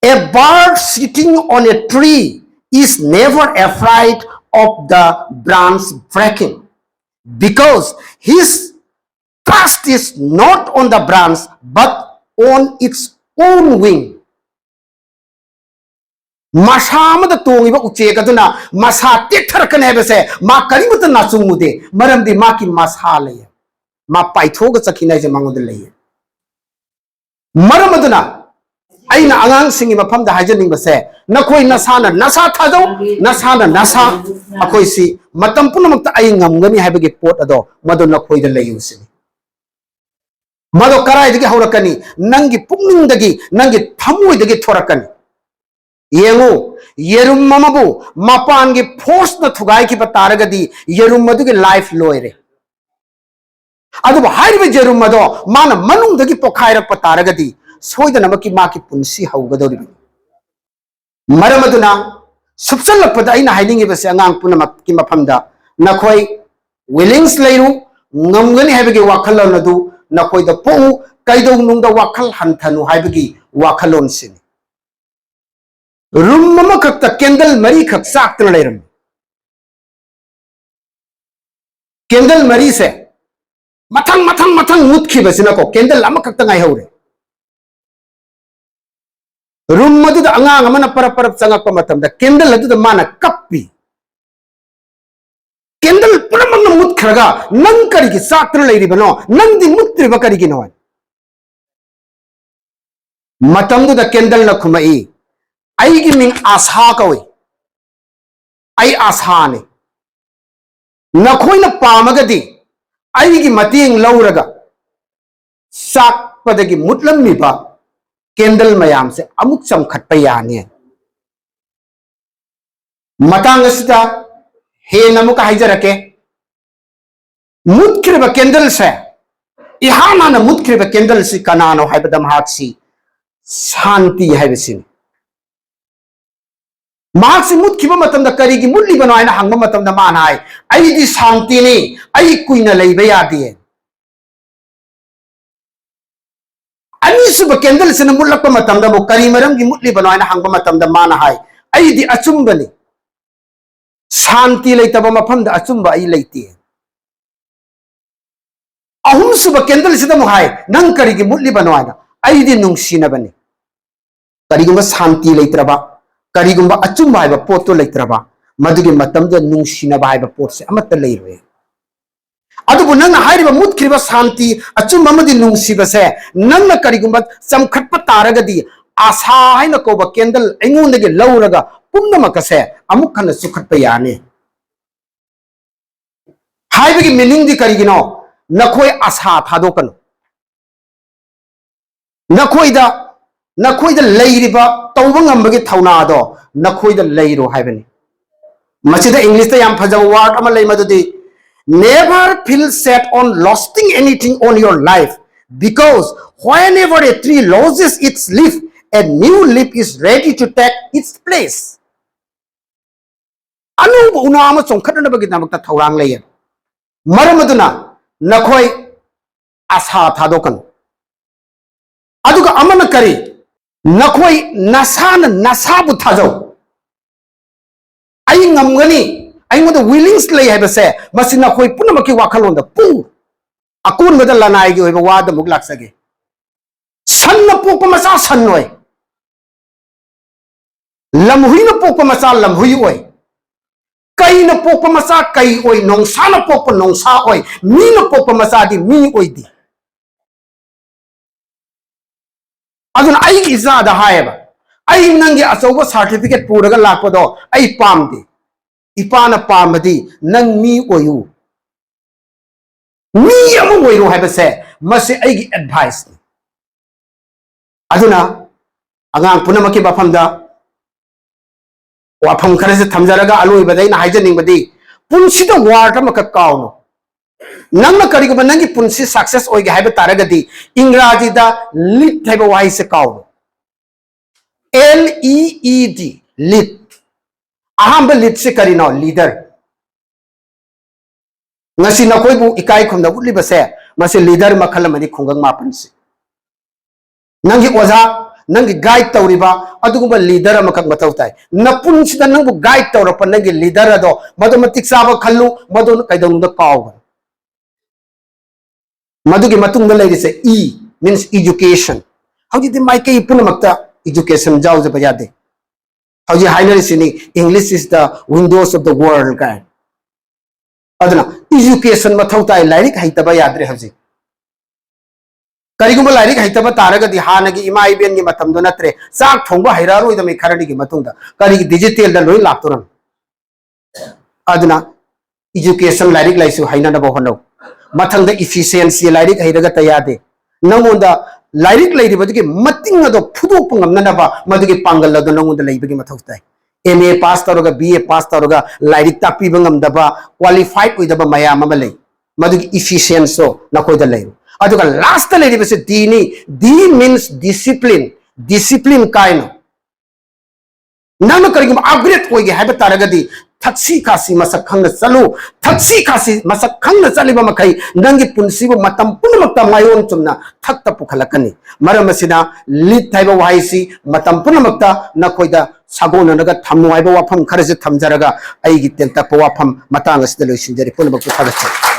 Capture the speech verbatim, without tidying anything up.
A bird sitting on a tree is never afraid of the branch breaking, because his trust is not on the branch but on its own wing. ꯃꯁꯥ ꯑꯃꯗ ꯇꯣꯡꯉꯤꯕ ꯎꯆꯦꯛ ꯑꯗꯨꯅ ꯃꯁꯥ ꯇꯦꯛꯊꯔꯛꯀꯅꯤ ꯍꯥꯏꯕꯁꯦ ꯃꯥ ꯀꯔꯤꯃꯠꯇ ꯅꯥꯆꯨꯡꯉꯨꯗꯦ, ꯃꯔꯝꯗꯤ ꯃꯥꯒꯤ ꯃꯁꯥ ꯂꯩꯌꯦ꯫ ꯃꯥ ꯄꯥꯏꯊꯣꯛꯑꯒ ꯆꯠꯈꯤꯅꯤ ꯍꯥꯏꯁꯦ ꯃꯉꯣꯟꯗ ꯂꯩꯌꯦ꯫ ꯃꯔꯝ ꯑꯗꯨꯅ ꯑꯩꯅ ꯑꯉꯥꯡꯁꯤꯡꯒꯤ ꯃꯐꯝꯗ ꯍꯥꯏꯖꯅꯤꯡꯕꯁꯦ, ꯅꯈꯣꯏ ꯅꯁꯥꯅ ꯅꯁꯥ ꯊꯥꯖꯧ, ꯅꯁꯥꯅ ꯅꯁꯥ, ꯑꯩꯈꯣꯏꯁꯤ ꯃꯇꯝ ꯄꯨꯝꯅꯃꯛꯇ ꯑꯩ ꯉꯝꯒꯅꯤ ꯍꯥꯏꯕꯒꯤ ꯄꯣꯠ ꯑꯗꯣ ꯃꯗꯨ ꯅꯈꯣꯏꯗ ꯂꯩꯌꯨ ꯁꯤꯅꯤ꯫ ꯃꯗꯣ ꯀꯗꯥꯏꯗꯒꯤ ꯍꯧꯔꯛꯀꯅꯤ? ꯅꯪꯒꯤ ꯄꯨꯛꯅꯤꯡꯗꯒꯤ, ꯅꯪꯒꯤ ꯊꯃꯣꯏꯗꯒꯤ ꯊꯣꯔꯛꯀꯅꯤ꯫ ꯌꯦꯡꯉꯨ, ꯌꯦꯔꯨꯝ ꯑꯃꯕꯨ ꯃꯄꯥꯟꯒꯤ ꯐꯣꯔꯁꯅ ꯊꯨꯒꯥꯏꯈꯤꯕ ꯇꯥꯔꯒꯗꯤ ꯌꯦꯔꯨꯝ ꯑꯗꯨꯒꯤ ꯂꯥꯏꯐ ꯂꯣꯏꯔꯦ꯫ ꯑꯗꯨꯕꯨ ꯍꯥꯏꯔꯤꯕ ꯌꯦꯔꯨꯝ ꯑꯗꯣ ꯃꯥꯅ ꯃꯅꯨꯡꯗꯒꯤ ꯄꯣꯈꯥꯏꯔꯛꯄ ꯇꯥꯔꯒꯗꯤ ꯁꯣꯏꯗꯅꯃꯛꯀꯤ ꯃꯥꯒꯤ ꯄꯨꯟꯁꯤ ꯍꯧꯒꯗꯧꯔꯤꯕꯅꯤ꯫ ꯃꯔꯝ ꯑꯗꯨꯅ ꯁꯨꯞꯆꯜꯂꯛꯄꯗ ꯑꯩꯅ ꯍꯥꯏꯅꯤꯡꯉꯤꯕꯁꯦ, ꯑꯉꯥꯡ ꯄꯨꯝꯅꯃꯛꯀꯤ ꯃꯐꯝꯗ ꯅꯈꯣꯏ ꯋꯤꯂꯤꯡꯁ ꯂꯩꯔꯨ, ꯉꯝꯒꯅꯤ ꯍꯥꯏꯕꯒꯤ ꯋꯥꯈꯜꯂꯣꯟ ꯑꯗꯨ ꯅꯈꯣꯏꯗ ꯄꯣꯛꯎ, ꯀꯩꯗꯧꯅꯨꯡꯗ ꯋꯥꯈꯜ ꯍꯟꯊꯅꯨ ꯍꯥꯏꯕꯒꯤ ꯋꯥꯈꯜꯂꯣꯟꯁꯤꯅꯤ꯫ ꯔꯨꯝ ꯑꯃꯈꯛꯇ ꯀꯦꯟꯗꯜ ꯃꯔꯤꯈꯛ ꯆꯥꯛꯇꯅ ꯂꯩꯔꯝꯃꯤ꯫ ꯀꯦꯟꯗꯜ ꯃꯔꯤꯁꯦ ꯃꯊꯪ ꯃꯊꯪ ꯃꯊꯪ ꯃꯨꯠꯈꯤꯕꯁꯤꯅꯀꯣ, ꯀꯦꯟꯗꯜ ꯑꯃꯈꯛꯇ ꯉꯥꯏꯍꯧꯔꯦ꯫ ꯔꯨꯝ ꯑꯗꯨꯗ ꯑꯉꯥꯡ ꯑꯃꯅ ꯄꯔꯞ ꯄꯔꯞ ꯆꯪꯉꯛꯄ ꯃꯇꯝꯗ ꯀꯦꯟꯗꯜ ꯑꯗꯨꯗ ꯃꯥꯅ ꯀꯞꯄꯤ꯫ ꯀꯦꯟꯗꯜ ꯄꯨꯝꯅꯃꯛꯅ ꯃꯨꯠꯈ꯭ꯔꯒ ꯅꯪ ꯀꯔꯤꯒꯤ ꯆꯥꯛꯇꯅ ꯂꯩꯔꯤꯕꯅꯣ? ꯅꯪꯗꯤ ꯃꯨꯠꯇ꯭ꯔꯤꯕ ꯀꯔꯤꯒꯤꯅꯣ? ꯃꯇꯝꯗꯨꯗ ꯀꯦꯟꯗꯜꯅ ꯈꯨꯝꯃꯛꯏ, "ꯑꯩꯒꯤ ꯃꯤꯡ ꯑꯥꯁꯥ ꯀꯧꯏ꯫ ꯑꯩ ꯑꯥꯁꯥꯅꯤ꯫ ꯅꯈꯣꯏꯅ ꯄꯥꯝꯃꯒꯗꯤ ꯑꯩꯒꯤ ꯃꯇꯦꯡ ꯂꯧꯔꯒ ꯆꯥꯛꯄꯗꯒꯤ ꯃꯨꯠꯂꯝꯃꯤꯕ ꯀꯦꯟꯗꯜ ꯃꯌꯥꯝꯁꯦ ꯑꯃꯨꯛ ꯆꯝꯈꯠꯄ ꯌꯥꯅꯤ꯫" ꯃꯇꯥꯡ ꯑꯁꯤꯗ ꯍꯦꯟꯅ ꯑꯃꯨꯛꯀ ꯍꯥꯏꯖꯔꯛꯀꯦ꯫ ꯃꯨꯠꯈ꯭ꯔꯤꯕ ꯀꯦꯟꯗꯜꯁꯦ, ꯏꯍꯥꯟ ꯍꯥꯟꯅ ꯃꯨꯠꯈ꯭ꯔꯤꯕ ꯀꯦꯟꯗꯜꯁꯤ ꯀꯅꯥꯅꯣ ꯍꯥꯏꯕꯗ ꯃꯍꯥꯛꯁꯤ ꯁꯥꯟꯇꯤ ꯍꯥꯏꯕꯁꯤꯅꯤ꯫ ꯃꯍꯥꯛꯁꯤ ꯃꯨꯠꯈꯤꯕ ꯃꯇꯝꯗ ꯀꯔꯤꯒꯤ ꯃꯨꯠꯂꯤꯕꯅꯣ ꯍꯥꯏꯅ ꯍꯪꯕ ꯃꯇꯝꯗ ꯃꯥꯅ ꯍꯥꯏ, "ꯑꯩꯗꯤ ꯁꯥꯟꯇꯤꯅꯤ, ꯑꯩ ꯀꯨꯏꯅ ꯂꯩꯕ ꯌꯥꯗꯦ꯫ ꯑꯅꯤꯁꯨꯕ candle ꯁꯤꯅ ꯃꯨꯠꯂꯛꯄ ꯃꯇꯝꯗ ꯑꯃꯨꯛ ꯀꯔꯤ ꯃꯔꯝꯒꯤ ꯃꯨꯠꯂꯤꯕꯅꯣ ꯍꯥꯏꯅ ꯍꯪꯕ ꯃꯇꯝꯗ ꯃꯥꯅ ꯍꯥꯏ, "ꯑꯩꯗꯤ ꯑꯆꯨꯝꯕꯅꯤ, ꯁꯥꯟꯇꯤ ꯂꯩꯇꯕ ꯃꯐꯝꯗ ꯑꯆꯨꯝꯕ ꯑꯩ ꯂꯩꯇꯦ"꯫ ꯑꯍꯨꯝꯁꯨꯕ candle ꯁꯤꯗ ꯑꯃꯨꯛ ꯍꯥꯏ, "ꯅꯪ ꯀꯔꯤꯒꯤ ꯃꯨꯠꯂꯤꯕꯅꯣ?" ꯍꯥꯏꯅ, "ꯑꯩꯗꯤ ꯅꯨꯡꯁꯤꯅꯕꯅꯤ"꯫ ꯀꯔꯤꯒꯨꯝꯕ ꯁꯥꯟꯇꯤ ꯂꯩꯇ꯭ꯔꯕ, ꯀꯔꯤꯒꯨꯝꯕ ꯑꯆꯨꯝꯕ ꯍꯥꯏꯕ ꯄꯣꯠꯇꯨ ꯂꯩꯇ꯭ꯔꯕ, ꯃꯗꯨꯒꯤ ꯃꯇꯝꯗ ꯅꯨꯡꯁꯤꯅꯕ ꯍꯥꯏꯕ ꯄꯣꯠꯁꯦ ꯑꯃꯠꯇ ꯂꯩꯔꯣꯏ꯫ ꯑꯗꯨꯕꯨ ꯅꯪꯅ ꯍꯥꯏꯔꯤꯕ ꯃꯨꯠꯈ꯭ꯔꯤꯕ ꯁꯥꯟꯇꯤ, ꯑꯆꯨꯝꯕ ꯑꯃꯗꯤ ꯅꯨꯡꯁꯤꯕꯁꯦ, ꯅꯪꯅ ꯀꯔꯤꯒꯨꯝꯕ ꯆꯝꯈꯠꯄ ꯇꯥꯔꯒꯗꯤ, ꯑꯁꯥ ꯍꯥꯏꯅ ꯀꯧꯕ candle ꯑꯩꯉꯣꯟꯗꯒꯤ ꯂꯧꯔꯒ ꯄꯨꯝꯅꯃꯛ ꯑꯁꯦ ꯑꯃꯨꯛ ꯍꯟꯅ ꯆꯨꯈꯠꯄ ꯌꯥꯅꯤ꯫ ꯍꯥꯏꯕꯒꯤ meaning ꯗꯤ ꯀꯔꯤꯒꯤꯅꯣ? ꯅꯈꯣꯏ ꯑꯁꯥ ꯊꯥꯗꯣꯛꯀꯅꯨ꯫ ꯅꯈꯣꯏꯗ, ꯅꯈꯣꯏꯗ ꯂꯩꯔꯤꯕ ꯇꯧꯕ ꯉꯝꯕꯒꯤ ꯊꯧꯅꯥꯗꯣ ꯅꯈꯣꯏꯗ ꯂꯩꯔꯣ ꯍꯥꯏꯕꯅꯤ꯫ ꯃꯁꯤꯗ English ꯇ ꯌꯥꯝ ꯐꯖꯕ word ꯑꯃ ꯂꯩ, ꯃꯗꯨꯗꯤ, "Never feel set on losing anything on your life, because whenever a tree loses its leaf, a new leaf is ready to take its place." ꯑꯅꯧꯕ ꯎꯅꯥ ꯑꯃ ꯆꯣꯡꯈꯠꯅꯅꯕꯒꯤꯗꯃꯛꯇ ꯊꯧꯔꯥꯡ ꯂꯩꯌꯦꯕ꯫ ꯃꯔꯝ ꯑꯗꯨꯅ ꯅꯈꯣꯏ ꯑꯁꯥ ꯊꯥꯗꯣꯛꯀꯅꯨ꯫ ꯑꯗꯨꯒ ꯑꯃꯅ ꯀꯔꯤ? ꯅꯈꯣꯏ ꯅꯁꯥꯅ ꯅꯁꯥꯕꯨ ꯊꯥꯖꯧ꯫ "ꯑꯩ ꯉꯝꯒꯅꯤ, ꯑꯩꯉꯣꯟꯗ willingness ꯂꯩ" ꯍꯥꯏꯕꯁꯦ, ꯃꯁꯤ ꯅꯈꯣꯏ ꯄꯨꯝꯅꯃꯛꯀꯤ ꯋꯥꯈꯜꯂꯣꯟꯗ ꯄꯨ꯫ ꯑꯀꯣꯟꯕꯗ ꯂꯅꯥꯏꯒꯤ ꯑꯣꯏꯕ ꯋꯥꯗ ꯑꯃꯨꯛ ꯂꯥꯛꯆꯒꯦ꯫ ꯁꯟꯅ ꯄꯣꯛꯄ ꯃꯆꯥ ꯁꯟ ꯑꯣꯏ, ꯂꯝꯍꯨꯏꯅ ꯄꯣꯛꯄ ꯃꯆꯥ ꯂꯝꯍꯨꯏ ꯑꯣꯏ, ꯀꯩꯅ ꯄꯣꯛꯄ ꯃꯆꯥ ꯀꯩ ꯑꯣꯏ, ꯅꯣꯡꯁꯥꯅ ꯄꯣꯛꯄ ꯅꯣꯡꯁꯥ ꯑꯣꯏ, ꯃꯤꯅ ꯄꯣꯛꯄ ꯃꯆꯥꯗꯤ ꯃꯤ ꯑꯣꯏꯗꯦ꯫ ꯑꯗꯨꯅ ꯑꯩꯒꯤ ꯏꯆꯥꯗ ꯍꯥꯏꯌꯦꯕ, "ꯑꯩ ꯅꯪꯒꯤ ꯑꯆꯧꯕ certificate ꯄꯨꯔꯒ ꯂꯥꯛꯄꯗꯣ ꯑꯩ ꯄꯥꯝꯗꯦ꯫ ꯏꯄꯥꯅ ꯄꯥꯝꯕꯗꯤ ꯅꯪ ꯃꯤ ꯑꯣꯏꯌꯨ, ꯃꯤ ꯑꯃ ꯑꯣꯏꯔꯨ" ꯍꯥꯏꯕꯁꯦ, ꯃꯁꯤ ꯑꯩꯒꯤ advice ꯅꯤ꯫ ꯑꯗꯨꯅ ꯑꯉꯥꯡ ꯄꯨꯝꯅꯃꯛꯀꯤ ꯃꯐꯝꯗ ꯋꯥꯐꯝ ꯈꯔꯁꯦ ꯊꯝꯖꯔꯒ ꯑꯂꯣꯏꯕꯗ ꯑꯩꯅ ꯍꯥꯏꯖꯅꯤꯡꯕꯗꯤ, ꯄꯨꯟꯁꯤꯗ word ꯑꯃꯈꯛ ꯀꯥꯎꯅꯨ꯫ ꯅꯪꯅ ꯀꯔꯤꯒꯨꯝꯕ ꯅꯪꯒꯤ ꯄꯨꯟꯁꯤ success ꯑꯣꯏꯒꯦ ꯍꯥꯏꯕ ꯇꯥꯔꯒꯗꯤ, ꯏꯪꯒ꯭ꯔꯥꯖꯤꯗ lead ꯍꯥꯏꯕ ꯋꯥꯍꯩꯁꯦ ꯀꯥꯎꯅꯨ꯫ L E E D, lead꯫ ꯑꯍꯥꯟꯕ lead ꯁꯤ ꯀꯔꯤꯅꯣ? Leader꯫ ꯉꯁꯤ ꯅꯈꯣꯏꯕꯨ ꯏꯀꯥꯏ ꯈꯨꯝꯅ ꯎꯠꯂꯤꯕꯁꯦ, ꯃꯁꯤ leader ꯃꯈꯜ ꯑꯃꯅꯤ, ꯈꯨꯡꯒꯪ ꯃꯥꯄꯟꯁꯤ꯫ ꯅꯪꯒꯤ ꯑꯣꯖꯥ, ꯅꯪꯒꯤ ꯒꯥꯏꯗ ꯇꯧꯔꯤꯕ ꯑꯗꯨꯒꯨꯝꯕ ꯂꯤꯗꯔ ꯑꯃꯈꯛ ꯃꯊꯧ ꯇꯥꯏ꯫ ꯅꯄꯨꯟꯁꯤꯗ ꯅꯪꯕꯨ ꯒꯥꯏꯗ ꯇꯧꯔꯛꯄ ꯅꯪꯒꯤ ꯂꯤꯗꯔ ꯑꯗꯣ ꯃꯗꯨ ꯃꯇꯤꯛ ꯆꯥꯕ ꯈꯜꯂꯨ, ꯃꯗꯨ ꯀꯩꯗꯧꯅꯨꯡꯗ ꯀꯥꯎꯒꯅꯨ꯫ ꯃꯗꯨꯒꯤ ꯃꯇꯨꯡꯗ ꯂꯩꯔꯤꯁꯦ ꯏ, means education꯫ ꯍꯧꯖꯤꯛꯇꯤ ꯃꯥꯏꯀꯩ ꯄꯨꯝꯅꯃꯛꯇ education ꯌꯥꯎꯗꯕ ꯌꯥꯗꯦ꯫ ꯍꯧꯖꯤꯛ ꯍꯥꯏꯅꯔꯤꯁꯤꯅꯤ, "English is the windows of the world" ꯀꯥꯏ꯫ ꯑꯗꯨꯅ education ꯃꯊꯧ ꯇꯥꯏ, ꯂꯥꯏꯔꯤꯛ ꯍꯩꯇꯕ ꯌꯥꯗ꯭ꯔꯦ ꯍꯧꯖꯤꯛ꯫ ꯀꯔꯤꯒꯨꯝꯕ ꯂꯥꯏꯔꯤꯛ ꯍꯩꯇꯕ ꯇꯥꯔꯒꯗꯤ ꯍꯥꯟꯅꯒꯤ ꯏꯃꯥ ꯏꯕꯦꯟꯒꯤ ꯃꯇꯝꯗꯣ ꯅꯠꯇ꯭ꯔꯦ, ꯆꯥꯛ ꯊꯣꯡꯕ ꯍꯩꯔꯛꯑꯔꯣꯏꯗꯕꯅꯤ ꯈꯔꯅꯤꯒꯤ ꯃꯇꯨꯡꯗ, ꯀꯔꯤꯒꯤ digital ꯗ ꯂꯣꯏ ꯂꯥꯛꯇꯣꯔꯝ꯫ ꯑꯗꯨꯅ education, ꯂꯥꯏꯔꯤꯛ ꯂꯥꯏꯁꯨ ꯍꯩꯅꯅꯕ ꯍꯣꯠꯅꯧ꯫ ꯃꯊꯪꯗ efficiency, ꯂꯥꯏꯔꯤꯛ ꯍꯩꯔꯒꯇ ꯌꯥꯗꯦ, ꯅꯉꯣꯟꯗ ꯂꯥꯏꯔꯤꯛ ꯂꯩꯔꯤꯕꯗꯨꯒꯤ ꯃꯇꯤꯡ ꯑꯗꯣ ꯐꯨꯗꯣꯛꯄ ꯉꯝꯅꯅꯕ ꯃꯗꯨꯒꯤ ꯄꯥꯡꯒꯜ ꯑꯗꯣ ꯅꯉꯣꯟꯗ ꯂꯩꯕꯒꯤ ꯃꯊꯧ ꯇꯥꯏ꯫ M A pass ꯇꯧꯔꯒ, B A pass ꯇꯧꯔꯒ ꯂꯥꯏꯔꯤꯛ ꯇꯥꯛꯄꯤꯕ ꯉꯝꯗꯕ, qualified ꯑꯣꯏꯗꯕ ꯃꯌꯥꯝ ꯑꯃ ꯂꯩ꯫ ꯃꯗꯨꯒꯤ efficiency ꯗꯣ ꯅꯈꯣꯏꯗ ꯂꯩ꯫ ꯑꯗꯨꯒ last ꯇ ꯂꯩꯔꯤꯕꯁꯤ D ꯅꯤ꯫ D means discipline꯫ Discipline ꯀꯥꯏꯅ ꯅꯪꯅ ꯀꯔꯤꯒꯨꯝꯕ upgrade ꯑꯣꯏꯒꯦ ꯍꯥꯏꯕ ꯇꯥꯔꯒꯗꯤ ꯊꯛꯁꯤ ꯈꯥꯁꯤ ꯃꯁꯛ ꯈꯪꯅ ꯆꯠꯂꯨ꯫ ꯊꯛꯁꯤ ꯈꯥꯁꯤ ꯃꯁꯛ ꯈꯪꯅ ꯆꯠꯂꯤꯕ ꯃꯈꯩ ꯅꯪꯒꯤ ꯄꯨꯟꯁꯤꯕꯨ ꯃꯇꯝ ꯄꯨꯝꯅꯃꯛꯇ ꯃꯥꯏꯑꯣꯟ ꯆꯨꯝꯅ ꯊꯛꯇ ꯄꯨꯈꯠꯂꯛꯀꯅꯤ꯫ ꯃꯔꯝ ꯑꯁꯤꯅ ꯂꯤꯠ ꯍꯥꯏꯕ ꯋꯥꯍꯩꯁꯤ ꯃꯇꯝ ꯄꯨꯝꯅꯃꯛꯇ ꯅꯈꯣꯏꯗ ꯁꯥꯒꯣꯟꯅꯔꯒ ꯊꯝꯃꯨ ꯍꯥꯏꯕ ꯋꯥꯐꯝ ꯈꯔꯁꯦ ꯊꯝꯖꯔꯒ ꯑꯩꯒꯤ ꯇꯦꯟꯇꯛꯄ ꯋꯥꯐꯝ ꯃꯇꯥꯡ ꯑꯁꯤꯗ ꯂꯣꯏꯁꯤꯟꯖꯔꯤ꯫ ꯄꯨꯝꯅꯃꯛꯄꯨ ꯊꯥꯒꯠꯆꯔꯤ꯫